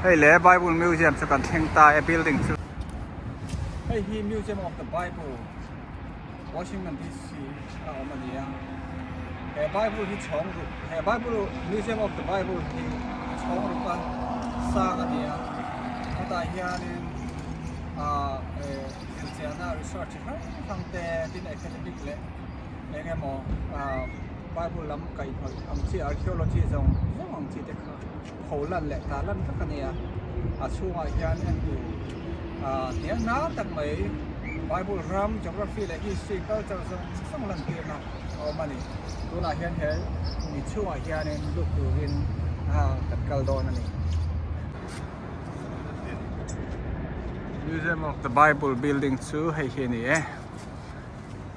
Hei le Bible Museum chu kan thleng ta e building chu. Hei hi Museum of the Bible Washington DC a awm a ni a. He Bible hi chhawng ruk he Bible Museum of the Bible hi chhawng ruk a sang a ni a. Hetah hianin ah eh zirchiahna research chi hrang hrang te tin academic leh eng emaw ah Bible lam kaihhnawih ang chi archaeology zawng zawng ang chi te kha pho lan leh tah lan vek a ni a, a chhungah hian en tur ah hnial hnar tak mai Bible ram geography leh history culture zawng zawng lan tirna a awm a ni. Tunah hian he mi chhungah hianin lut turin ah kan kal dawn a ni. Museum of the Bible building chu hei hi a ni e.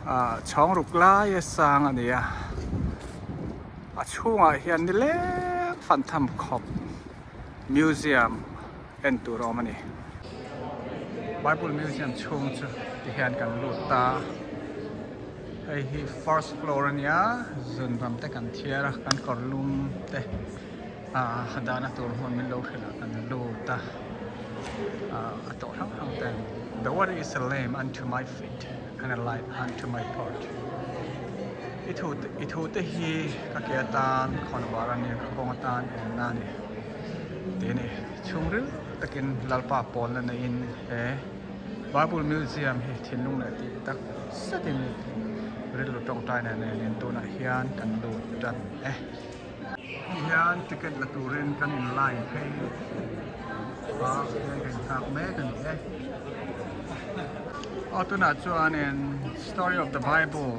Ah chhawng ruk laia sang a ni a. A chhungah hian nileng fan tham khawp museum en tur a awm a ni. Bible museum chhung chu ti hian kan lut ta. Hei hi first floor a nia zun ram te kan thiar a kan kawr lum te ah a dahna tur hmun min lo hrilh ah kan lut a. Ah a tawh hrang hrang ten the word is a lamp unto my feet. and a light unto my path I thu I thu te hi ka ke atan khawn var a nia ka kawng atan enna a ni tih a ni chhungril takin Lalpa pawlna neiin he Bible Museum hi thinlung leh tih tak zetin rilru tawngtai nen nen tunah hian kan lut tan e. Hian ticket la turin kan in line phei a hian kan nghak mek a ni e. Aw tunah chuanin story of the bible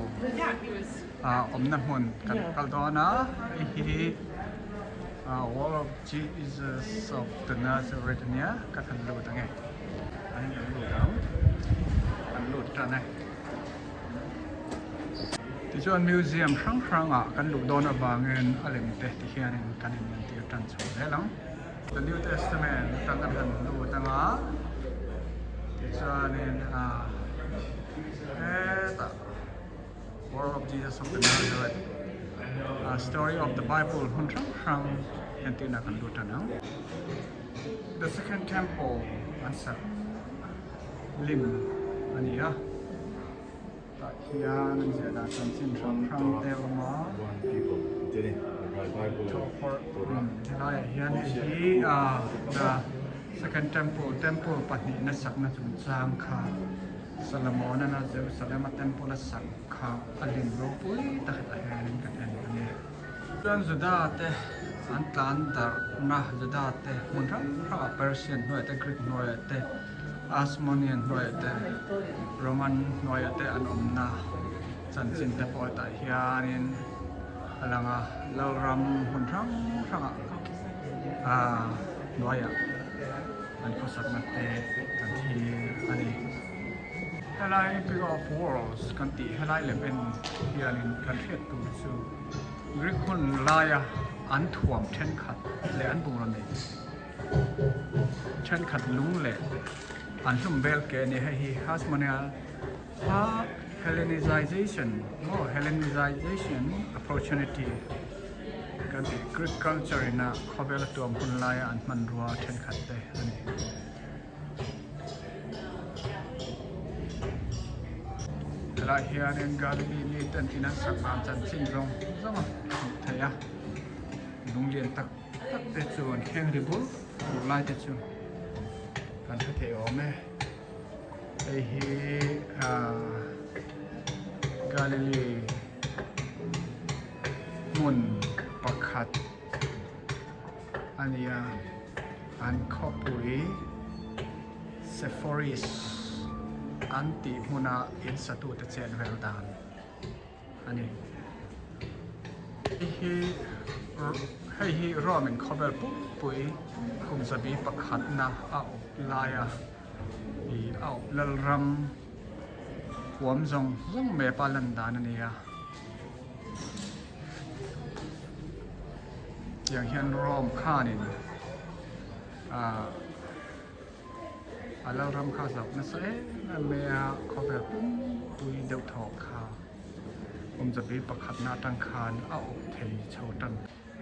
ah awmna hmun kan kal dawn a hei hi wall of Jesus of the Nazareth ania ka han lut ang e an lut ang an lut tan e. Tichuan museum hrang hrangah kan luh dawn avangin a lem te ti hianin kan inentir tan chho zel ang. The New Testament atang kan han lut anga tichuanin ah hetah World of Jesus of the Nazareth ah story of the Bible hmun hrang hrang entirna kan lut tan ang. The Second Temple an sak. Lim a ni a, tah hian an ziah dan chanchin hrang hrang te a awm a. Helaiah hian hei hi the second temple, temple pahnihna sakna chungchang kha Solomon-a Jerusalem-a temple a sak kha a lim ropui tak hetah hianin kan en a ni. Chuan Juda te an tlan darhna Juda te hmun hrang hrangah Persian hnuaiah te Greek hnuaiah te Asmonean hnuaiah te Roman hnuaiah te an awmna chanchin te pawh hetah hianin a lang a Lalram hmun hrang hrangah ah hnuaiah an khawsakna te kan thlir a ni. Helai Bureau of Worlds kan tih helai lem en hianin kan hriat tur chu Greek hun laia an thuam thenkhat leh an bungraw nei thenkhat lung leh an hlum vel ke a ni. Hei hi Hasmonean ha Hellenization maw Hellenization opportunity kan tih Greek culture ina khawvela tuam hun laia an hmanrua thenkhat te a ni. Helai hianin Galilee mi ten in an sak dan chanchin zawng zawng a hmuh theih a, lung lian tak tak te chu an thleng ri bur bur lai te chu kan hre thei awm e. Hei hi ahh Galilee hmun pakhat a ni a, an khawpui Sepphoris an tih hmuna in satute chet vel dan a ni. Hei hi hei hi Rome in khawvel pumpui kum zabi pakhatna a awp laia ih a awp lalram huam zawng zawng map a lan dan a ni a. Tiang hian Rome khanin ah a lalram kha a zauh nasa em em mai a, khawvel pumpui deuh thawk kha awmzabi pakhatna atang khan a awp thei chho tan.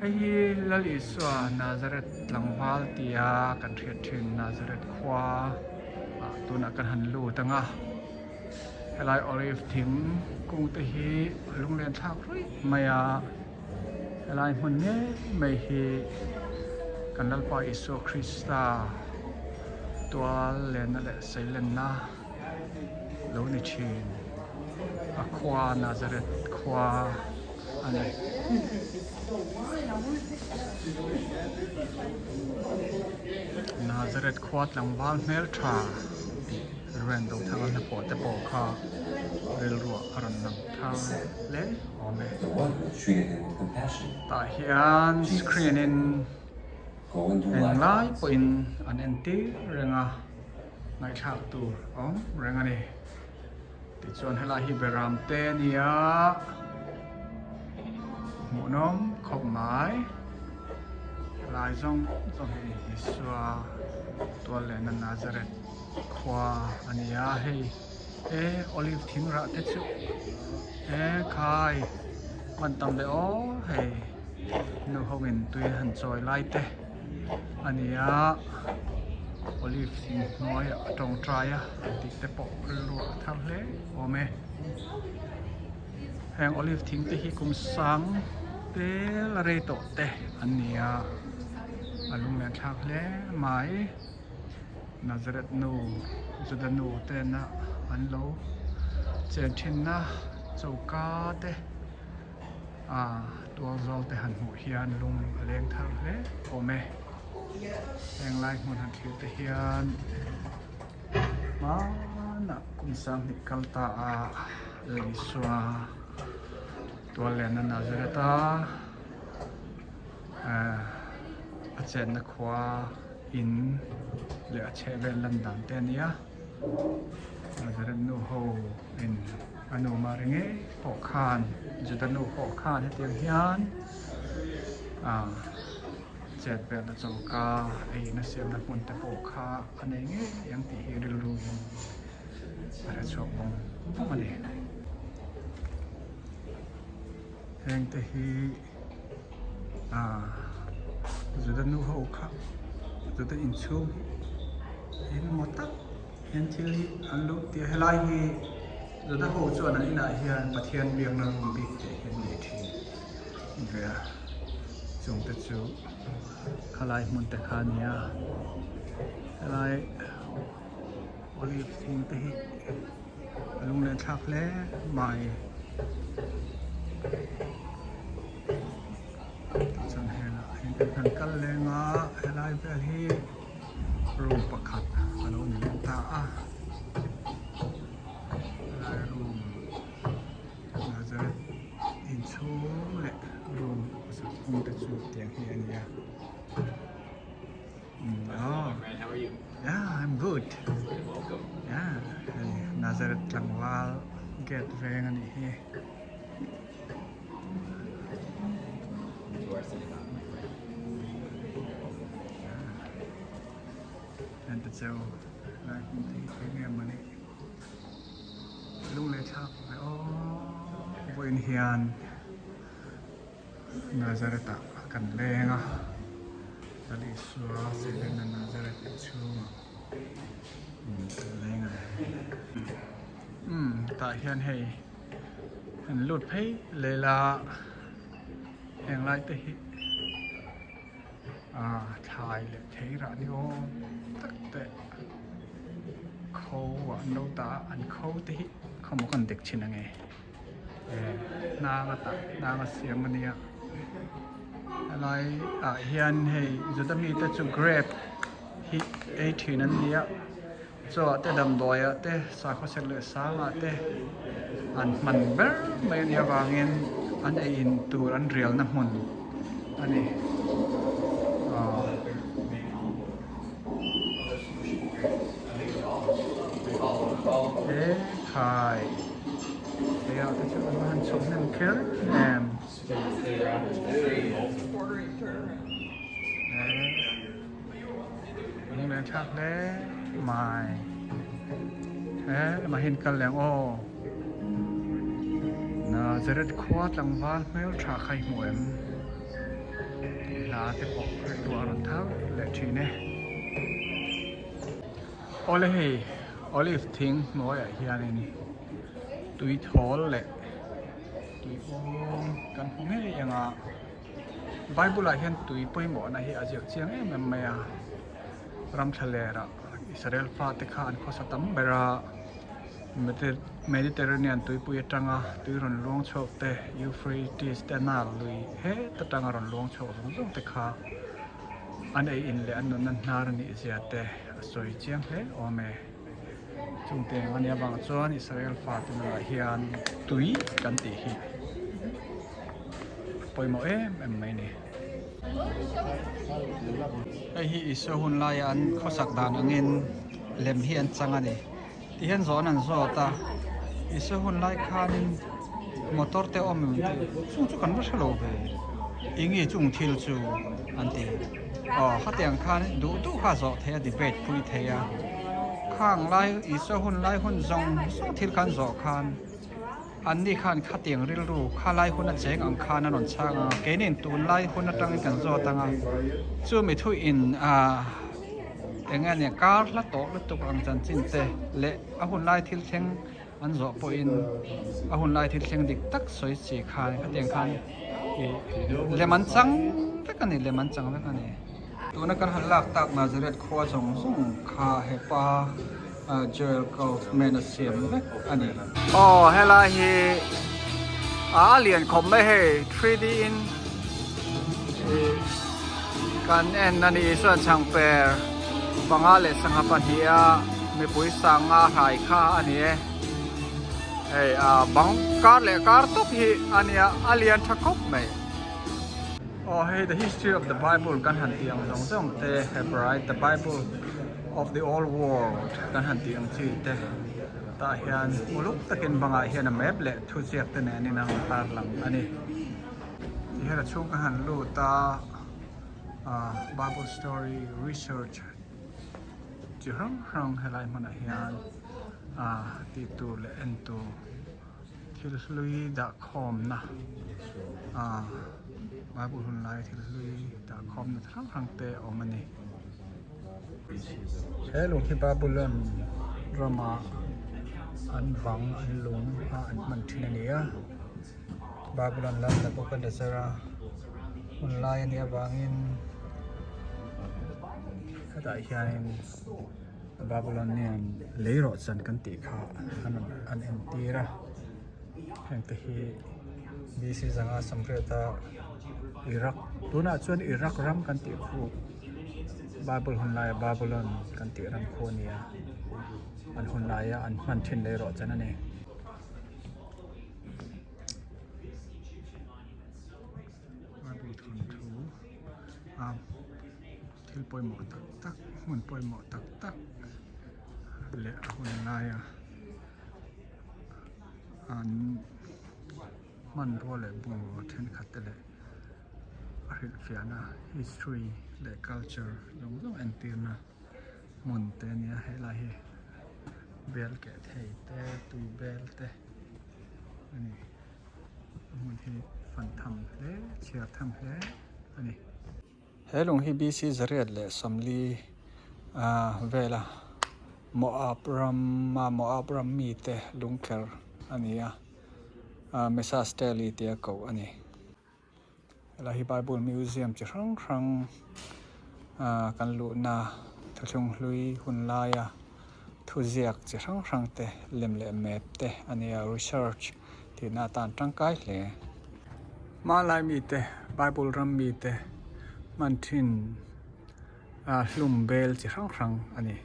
Hei hi Lal Isua Nazareth tlangval tia kan hriat thin Nazareth khua ah tunah kan han lut ang a, helai olive thing kung te hi a lunglen thlak ruih mai a, helai hmun ngei mai hi kan Lalpa Isua Krista tual lenna leh seilenna lo ni thin a khua Nazareth khua a ni. Nazareth khua tlangval hmeltha tih Ruian Dothanga hlapawh te pawh kha rilruah a rawn lang thar hle awm e. Tah hian screen in englai pawhin an entir reng a. Ngaihthlak tur awm reng a ni. Tichuan helai hi beram te a ni a, hmuhnawm khawp mai. Helai zawng zawng hi Isua tual lehna Nazareth khua a ni a, hei e olive thing rah te chu e khai hman tam leh aw hei nu ho in tui han chawi lai te. A ni a, olive thing hnuaiah a tawngtai a tih te pawh rilru a thar hle awm e. Heng olive thing te hi kum sang te la rei tawh te an ni a, a lunglen thlak hle mai. Nazareth nu, Juda nu tena an lo chen thinna choka te. A tual zawl te han hmuh hian lung a leng thar hle awm e. Heng lai hmun han thlir te hian hmanah kum sanghnih kal ta a Isua tual lenna Nazareth a a chenna khua in leh a chhehvel lan dan te a ni a. Nazareth nu ho in a nu Mari ngei pawh khan Juda nu pawh khan hetiang hian ah chet velna choka ei na siamna hmun te pawh kha a nei ngei ang tih hi rilru in a hre chhuak vawng vawng a ni. Heng te hi ah Juda nu ho kha Juda inchhung hi engemaw tak hian thil hi an lo ti a helai hi Juda ho chuan an inah hian Pathian biakna room bik te hi an nei thin ve a chung te chu khalai hmun te kha a ni a helai olive thing te hi a lunglen thlak hle mai chuan helah hian kan han kal leng a helai vel hi room pakhat a lo ni leh ta a helai room Nazareth inchhung leh room awm te chu tiang hi a ni a. Oh, How are you? Yeah, I'm good. Welcome. Yeah, hei Nazareth tlangval gate veng a nih hi. To our synagogue, my friend. En te cheu lai hmun te hi eng em a nih. Lunglei thlak ve aw vawiin hian. Nazareth ah kan leng a, Lal Isua zirlirna Nazareth inchhungah kan leng a ni. Umm tah hian hei an lut phei lela heng lai te hi ah thlai leh thei rah ni awm tak te kho ah an lo dah a an kho te hi khawmaw kan dek thin ange. Hnang a tah hnang a siam a nia helai ah hian hei juda mite chu grape hi ei thin an ni a chaw ah te damdawi ah te sakhaw sek leh sang ah te an hman ber mai a nih avangin an ei in tur an rial na hmun a ni aw. Ekhai hei ah te chu an va han chhawp hnem kher em lunglen thlak hle mai he lamah hian kal leh ang aw Nazareth khua tlangval hmeltha kha i hmu em? hla te pawh rilru a rawn thar leh thin e. Awle hei olive thing hnuaiah hianin tui thawl leh tui awm kan hmu ngei ang a, Bible ah hian tui pawimawhna hi a ziak chiang em em mai a, ramthlalerah Israel fate kha an khawsa tam ber a, Mediterranean tuipui atanga tui rawn luang chhuak te, Euphrates te Nile lui het atanga rawn luang chhuak zawng zawng te kha an ei in leh an nunna hnar a nih zia te a sawi chiang hle awm e. Chung te eng ania vang chuan Israel fate nunah hian tui kan tih hi a pawimawh em em mai a ni. Hei hi Isua hun laia an khawsak dan angin lem hi an chang a ni. Ti hian zawn an zawt a, Isua hun lai khanin motor te awm em an ti, chung chu kan va hre lo ve, enge chung thil chu an ti. Aw khatiang khan duh duh kha zawh theih a debate pui thei a, khang lai Isua hun lai hun zawng zawng thil khan zawh khan anni khan khatiang rilru kha lai hun a cheng ang khan an rawn chhang ang a, keinin tunlai hun atangin kan zawt ang a, chumi thuin ah. Eng nge nia kar hla tawh lutuk ang chanchin te leh a hun lai thil thleng an zawh pawhin a hun lai thil thleng dik tak sawi chi khan khatiang khan ih lem an chang vek a ni lem an chang vek a ni. Tuna kan han lak tak Nazareth khua zawng zawng kha hepa Joel Kaufman a siam vek a ni. Aw helai hi a lian khawp mai hei 3D in ih kan en a ni chuan chhangper panga leh sangha pahniha mipui sanga hrai kha a ni e hei a bang kar leh kar tawp hi a nia a lian tha khawp mai. Aw hei the history of the bible kan han tih ang zawng zawng te Hebraite the bible of the old world kan han tih ang chi te tah hian uluk takin bangah hian a map leh thuziak te nen in a rawn tar lang a ni. Ti hian a chhung ka han lut a ah bible story research chi hrang hrang helai hmunah hian ah tih tur leh en tur. Thil hlui dah khawmna ah Bible hun lai thil hlui dah khawmna hrang hrang te a awm a ni. He lung hi Babylon rama an bang an lung a an hman thin a ni a, Babylon lal Nebuchadnezzar-a hun lai a nih avangin hetah hianin. Babylonian lei rawh chan kan tih kha an rawn an entir a heng te hi BC zanga sawmriata Iraq tunah chuan Iraq ram kan tih khu Bible hun laia Babylon kan tih ram khu a ni a an hun laia an hman thin lei rawh chan a ni. Bible thawnthu a. Thil pawimawh tak tak hmun pawimawh tak tak leh a hun laia an hmanrua leh bungrua thenkhat te leh a hrilhfiahna history leh culture zawng zawng entirna hmun te a nia helai hi bel keh thei te tui bel te a ni. A hmun hi fan tham hle chhiar tham hle a ni. He lung hi BC zariat leh sawmli vela Moab rama Moab ram mite lungkher a ni a, Mesasteli tia koh a ni. Helai hi Bible Museum chi hrang hrang kan luhna thuthlung hlui hun laia thuziak chi hrang hrang te lem leh map te a ni a, research tihna atan tangkai hle. Hmanlai mite Bible ram mite hman thin hlum bel chi hrang hrang a ni.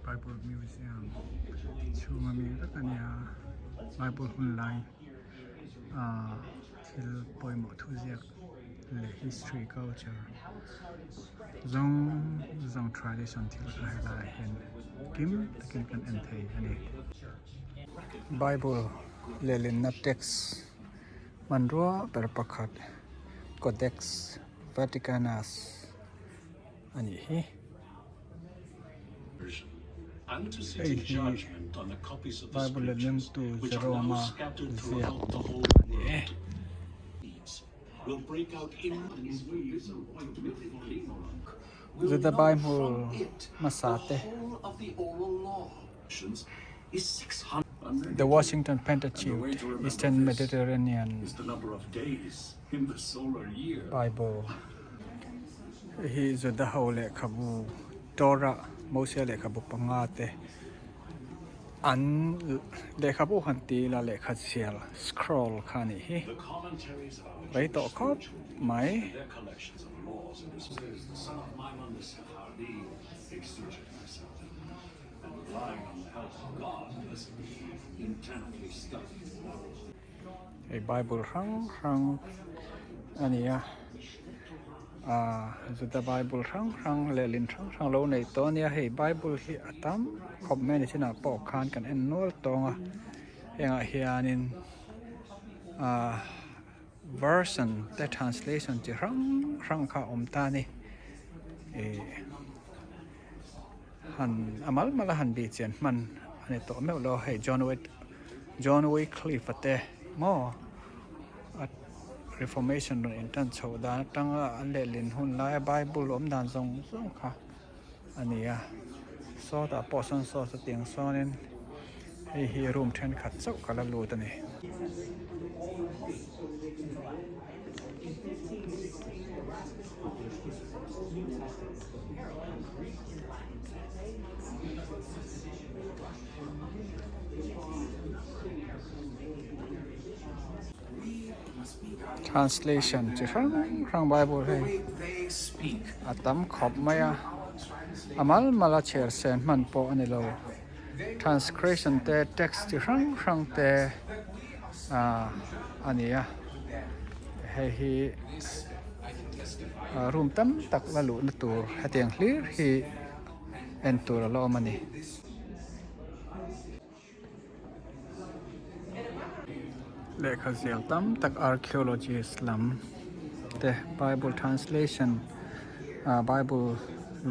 Bible Museum chhunga mi vek a nia Bible hun lai ah thil pawimawh thu ziak leh history culture zawng zawng tradition thil kha helaiah hian kim takin kan en thei a ni. Bible. Lehlinna text hmanrua ber pakhat Codex Vaticanus a nih hi. Hei hi Bible lehlingtu Jerome-a ziak a ni e. Juda Bible hmasa te. The Washington Pentateuch, Eastern Mediterranean Bible. Hei hi Juda ho lehkhabu Torah, Mosia lehkhabu panga te an lehkhabu han ti ila lehkha zial scroll kha a nih hi. Rei tawh khawp mai. Hei bible hrang hrang a ni a ah juda bible hrang hrang lehlin hrang hrang lo nei tawh a nia hei bible hi a tam khawp mai a ni chinah pawh khan kan en nual tawng a hengah hianin ah version te translation chi hrang hrang kha a awm ta a ni ih. Han a mal mal a han bih chian hman a ni tawh meuh lo hei John Wyt John Wycliffe a te maw a reformation rawn in tan chhoh dan atanga an lehlin hun laia bible awm dan zawng zawng kha a ni a sawtah pawh sawn saw chutiang sawnin hei hi room thenkhat chauh ka la lut a ni. Translation chi hrang hrang bible hei a tam khawp mai a a mal mal a chhiar sen hman pawh a ni lo transcretion te text chi hrang hrang te ah a ni a hei hi room tam tak la luhna tur hetiang hlir hi en tur a la awm a ni. Lehkha zial tam tak archaeologist lam te bible translation ah bible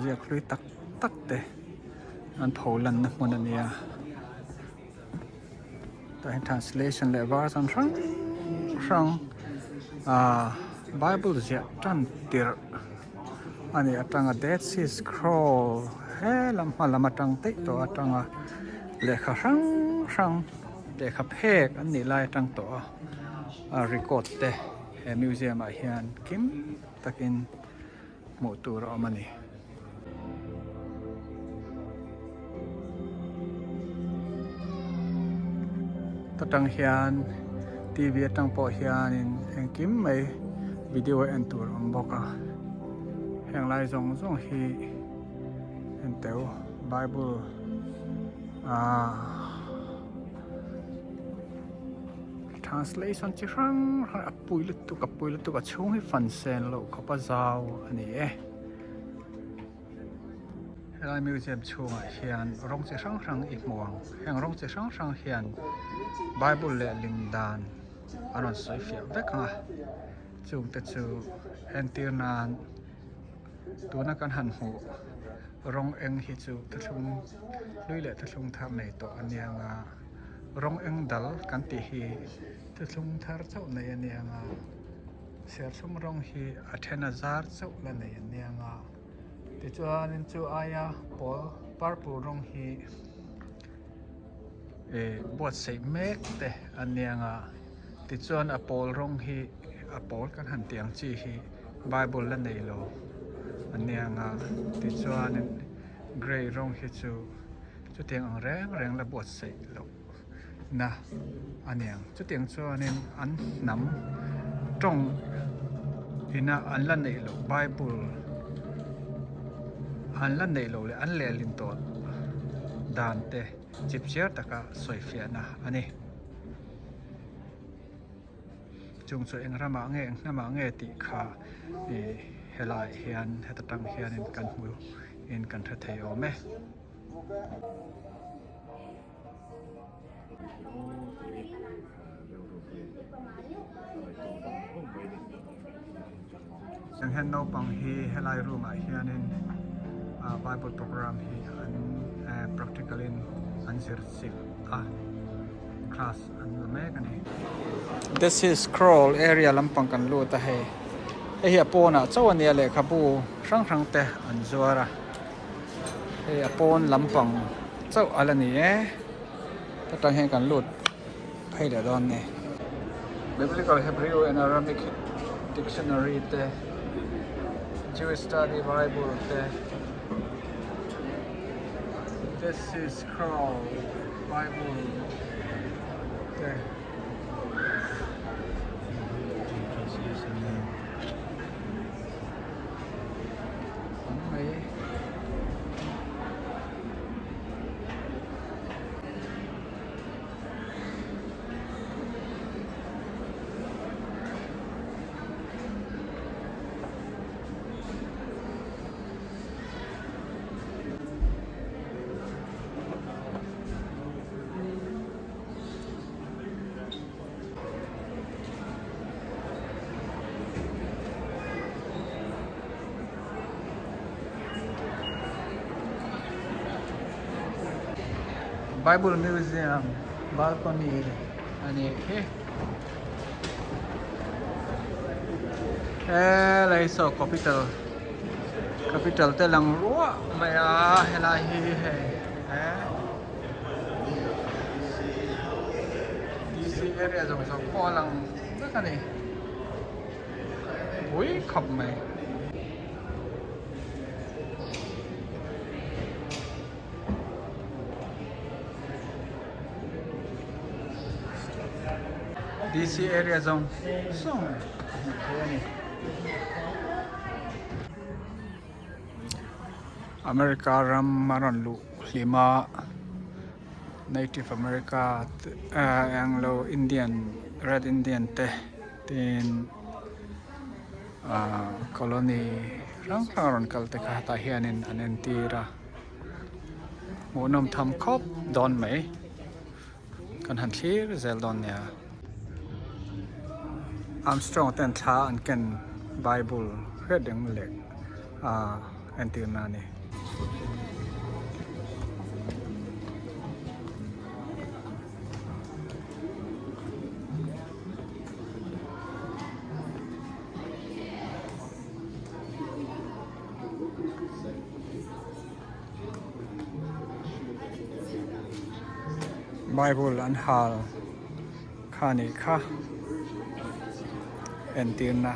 ziak hlui tak tak te an pho lanna hmun a nia tah hian translation leh version hrang hrang ah bible ziah tan tirh a nih atanga dead sea scroll he lam hma lam atang daih tawh atanga lehkha hrang hrang lehkha phek an nih lai atang tawh a a record te he museum ah hian kim takin hmuh tur a awm a ni. Ta tang hian TV atang pawh hianin engkim mai video en tur a awm bawk a heng lai zawng zawng hi en teu bible ahh translation chi hrang hrang a pui lutuk a pui lutuk a chhung hi fan sen loh khawp a zau a ni e. Helai museum chhungah hian rawng chi hrang hrang i hmu ang heng rawng chi hrang hrang hian bible lehling dan an rawn sawi fiah vek ang a chungte chu entir nan tuna kan han hmuh rawng eng hi chu thuthlung hlui leh thuthlung thar nei tawh a nia nga rawng eng dal kan tih hi thuthlung thar chauh nei a nia nga serthlum rawng hi a then a zar chauh la nei a nia nga. Tichuanin chu aia pawl purple rawng hi eh buatsaih mek te a nia nga tichuan a pawl rawng hi a pawl kan han tih ang chi hi bible la nei lo a nia nga tichuanin grey rawng hi chu chutiang ang reng reng la buatsaih loh na a niang chutiang chuanin an hnam tawng ina an la neih loh bible an la neih loh leh an lehlin tawh dan te chip chiar taka sawi fiahna a ni. Chung chu eng ramah nge eng hnamah nge tih kha ih helaiah hian heta tang hianin kan hmu in kan hre thei awm e. Aw tih hi reu ropui a ngaihtuah vang vang mai a ni. Tiang hian naupang hi helai room ah hianin bible program hi an practical in an zir chilh a class an la mek a ni. This is scroll area lampang kan lut a hei hei hi a pawnah chauh a nia lehkhabu hrang hrang te an zuar a hei a pawn lampang chauh a la ni e hetah hian kan lut phei leh dawn a ni. Biblical Hebrew and Aramic Dictionary te Jewish Study Bible te Dead Sea Scroll Bible te. Tam mai. Bible Museum balcony a nih hi helai saw capital capital te lang ruah mai a helai hi hei DC area zawng zawng pawh a lang vek a ni pui khawp mai. DC area zawng zawng a hmuh theih a ni. America ram a rawn luh hlim a Native America Anglo Indian Red Indian te tin ahh colony hrang hrang a rawn kal te kha tah hianin an entir a. Hmuhnawm tham khawp dawn mai kan han thlir zel dawn nia. Armstrong ten thla an ken Bible hriat reng leh ah entirna a ni. Bible an hal kha nih kha entirna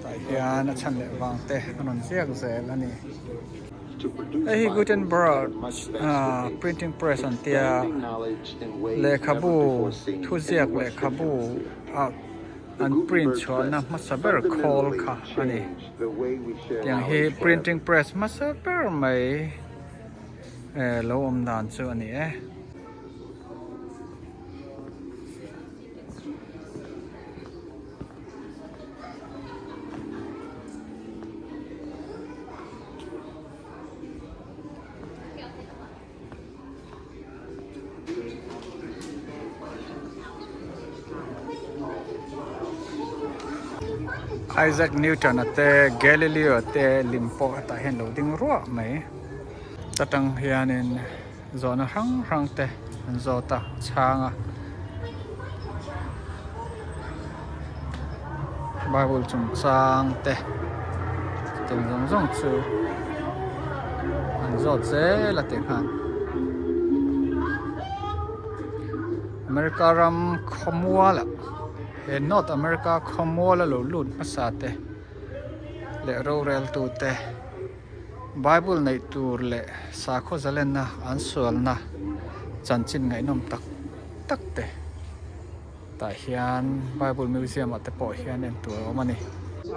tah hian a chhan leh vang te a rawn ziak zel a ni. Hei hi Gutenberg ah printing press an tia lehkhabu thuziak lehkhabu ah An print chhuahna hmasa ber khawl kha a ni. Tiang hi printing press hmasa ber mai eh lo awm dan chu a ni e. Isaac Newton a te Galileo te lim pawh hetah hian lo ding ruah mai ta tang hianin zawhna hrang hrang te an zawt a chhang a Bible chungchang te chutiang zawng zawng chu an zawt zel a tih khan America ram khawmual ah he North America khawmual a lo lut hmasa te leh rorel tu te Bible neih tur leh sakhaw zalenna an sualna chanchin ngaihnawm tak tak te. Tah hian Bible Museum ah te pawh hian en tur a awm a ni.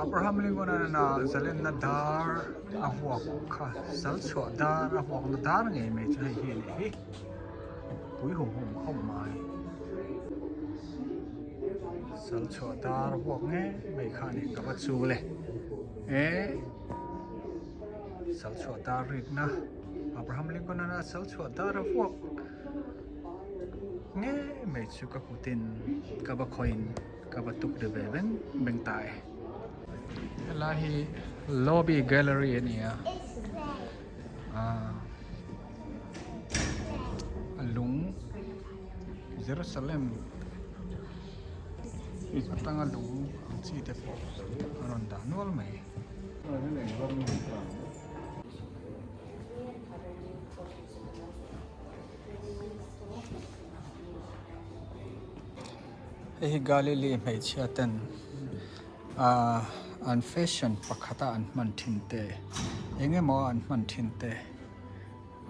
Abraham Lincoln a zalenna dar a vuak kha sal chhuah dar a vuakna dar ngei mai chu hei hi a nih hi. Pui hum hum khawp mai. Sal chhuah dar vuak ngei mai kha a ni ka va chul e. Eh sal chhuah dar rikna Abraham Lincoln a sal chhuah dar a vuak. Ngei mai chu ka kutin ka va khawiin ka va tuk ri ve veng veng ta e. Helai hi lobby gallery a ni a ah a lung Jerusalem atanga lung ang chi te pawh a rawn dah nual mai. Hei hi Galilee hmeichhia ten ahh an fashion pakhata an hman thin te eng emaw an hman thin te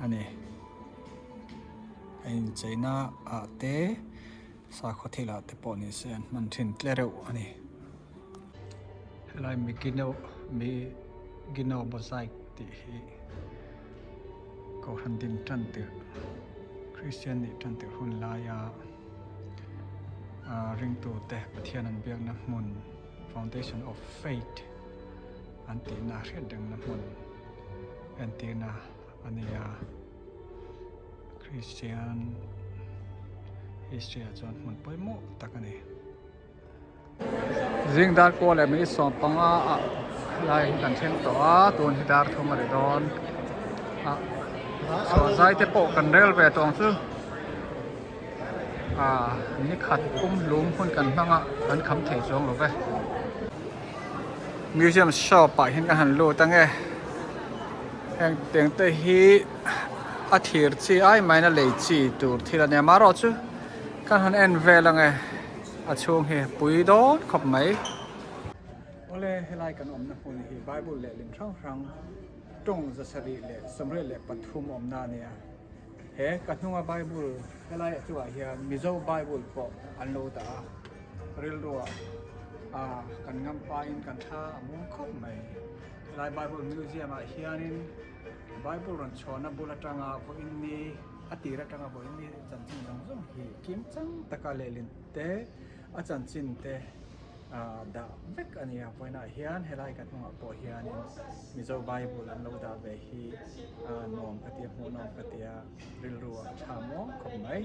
a ni a incheina ah te sakhaw thil ah te pawh ni se an hman thin tle reuh a ni helai Migino Migino mosaic tih hi. Kohhran din tan tirh, Kristian nih tan tirh hun laia ringtute Pathian an biakna hmun, Foundation of Faith an tihna hriat rengna hmun entirna a ni a. Kristian history ah chuan hmun pawimawh tak a ni. Zing dar kual leh minute 15 ah lai hi kan thleng tawh a tun hi dar thum a ri dawn a chhuah zai te pawh kan rel ve tawng chu ah ni khat pum hlum hun kan hmang a kan kham thei chuang lo ve museum shop ah hian kan han lut ange heng teng te hi a thir chi ai main a lei chi tur thil a nia amaherawhchu kan han en vel ange. A chhung hi pui dawn khawp mai. Awle helai kan awmna hmun hi Bible lehlin hrang hrang tawng 773 awmna a nia. He ka hnunga Bible helai a chungah hian Mizo Bible pawh an lo dah a, rilruah ah kan ngam pain kan thla a muang khawp mai. Helai Bible Museum ah hianin Bible rawn chhuahna bul atanga vawiin ni a tir atanga vawiin ni chanchin zawng zawng hi kim chang taka lehlin te a chanchin te ah dah vek a ni a vawiinah hian helai ka hnungah pawh hianin Mizo Bible an lo dah ve hi ah nuam ka tia hmuh nawm ka tia rilru ah a tha muang khawp mai.